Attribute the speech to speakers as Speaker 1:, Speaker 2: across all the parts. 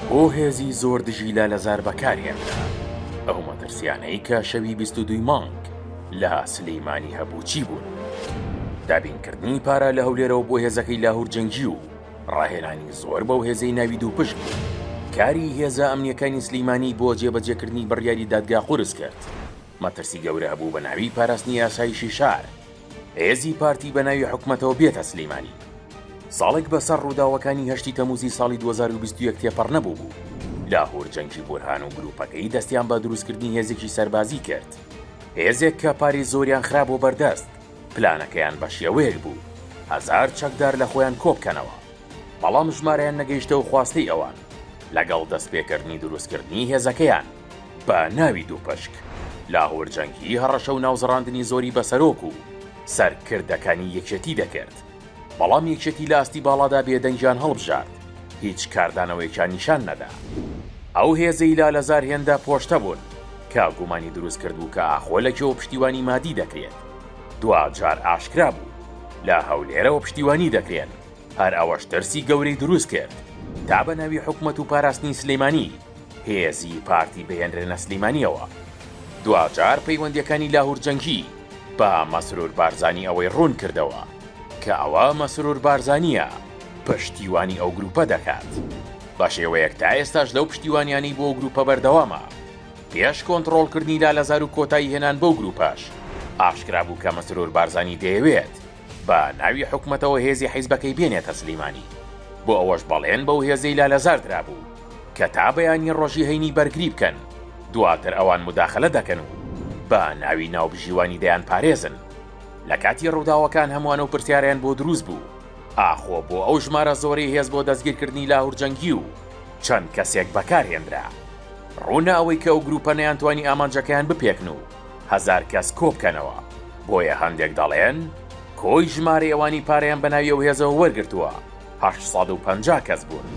Speaker 1: بۆ هێزی زۆر دژی لالەزار بەکارهێنرا؟ ئەو مەترسیانەی کە شەوی 22 مانگ لە سلیمانی هەبوو چی بوون؟ دابینکردنی پارە لە هەولێرەوە بۆ هێزەکەی لاهور جەنگی و ڕاهێنانی زۆر بەو هێزەی ناوی دووپشک بوو، کاری هێزە ئەمنییەکانی سلیمانی بۆ جێبەجێکردنی بڕیاری دادگا قورس کرد. مەترسی گەورە هەبوو بە ناوی پاراستنی ئاسایشی شار، هێزی پارتی بە ناوی حکومەتەوە بێتە سلیمانی. ساڵێک بەسەر ڕووداوەکانی هەشتی تەمووزی ساڵی 2021 تێپەڕ نەبوو بوو، لاهور جەنگی بورهان و گرووپەکەی دەستیان بە دروستکردنی هێزێکی سەربازی کرد. هێزێک کە پارەی زۆریان خرابووە بەردەست، پلانەکەیان بە شێوەیەک بوو هەزار چەکدار لە خۆیان کۆبکەنەوە، بەڵام ژمارەیان نەگەیشتە و خواستەی ئەوان، لەگەڵ دەستپێکردنی دروستکردنی هێزەکەیان بە ناوی دووپشک، لاهور جەنگی هەڕەشە و ناوزڕاندنی زۆری بە سەرۆک و سەرکردەکانی یەکێتی دەکرد، بەڵام یەکێتی لە ئاستی باڵادا بێدەنگیان هەڵبژارد، هیچ کاردانەوەیەکیان نیشان نەدا. ئەو هێزەی لالەزار هێندە پۆشتە بوون کە گومانی دروست کردبوو کە ئاخۆ لە کێوە پشتیوانی مادی دەکرێت، دواجار ئاشکرا بوو لە هەولێرەوە پشتیوانی دەکرێن، هەر ئەوەش ترسی گەورەی دروست کرد تا بە ناوی حکومەت و پاراستنی سلیمانی هێزی پارتی بهێنرێنە سلیمانیەوە. دواجار پەیوەندیەکانی لاهور جەنگی بە مەسرور بارزانی ئەوەی ڕوون کردەوە کە ئەوە مەسرور بارزانیە پشتیوانی ئەو گروپە دەکات بە شێوەیەک تا ئێستاش لەو پشتیوانیانەی بۆ ئەو گروپە بەردەوامە. پێش کۆنتڕۆڵکردنی لالەزار و کۆتایی هێنان بەو گروپەش ئاشکرا بوو کە مەسرور بارزانی دەیەوێت بە ناوی حکومەتەوە هێزی حیزبەکەی بێنێتە سلیمانی، بۆ ئەوەش بەڵێن بەو هێزەی لالەزار درابوو کە تا بەیانی ڕۆژی هەینی بەرگری بکەن، دواتر ئەوان موداخەلە دەکەن و بە ناوی ناوبژیوانی دەیانپارێزن. لە کاتی ڕووداوەکان هەمووان ئەو پرسیارەیان بۆ دروست بوو، ئاخۆ بۆ ئەو ژمارە زۆرەی هێز بۆ دەستگیرکردنی لاهور جەنگی و چەند کەسێک بەکارهێنرا؟ ڕوونە ئەوەی کە ئەو گروپە نەیانتوانی ئامانجەکەیان بپێکن و هەزار کەس کۆبکەنەوە، بۆیە هەندێک دەڵێن کۆی ژمارەی ئەوانی پارەیان بەناوی ئەو هێزەوە وەرگرتووە 850 کەس بوون،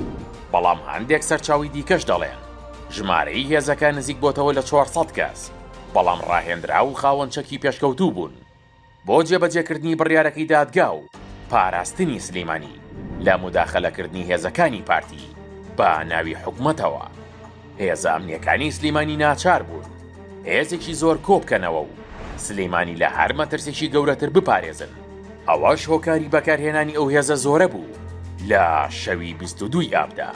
Speaker 1: بەڵام هەندێک سەرچاوەی دیکەش دەڵێن ژمارەی هێزەکە نزیک بۆتەوە لە 400 کەس، بەڵام ڕاهێنراو و خاوەن چەکی پێشکەوتوو بوون. بۆ جێبەجێکردنی بڕیارەکەی دادگا و پاراستنی سلیمانی لە موداخەلەکردنی هێزەکانی پارتی بە ناوی حکومەتەوە، هێزە ئەمنیەکانی سلیمانی ناچار بوون هێزێکی زۆر کۆبکەنەوە و سلیمانی لە هەر مەترسێکی گەورەتر بپارێزن، ئەوەش هۆکاری بەکارهێنانی ئەو هێزە زۆرە بوو لە شەوی 22 ئابدا.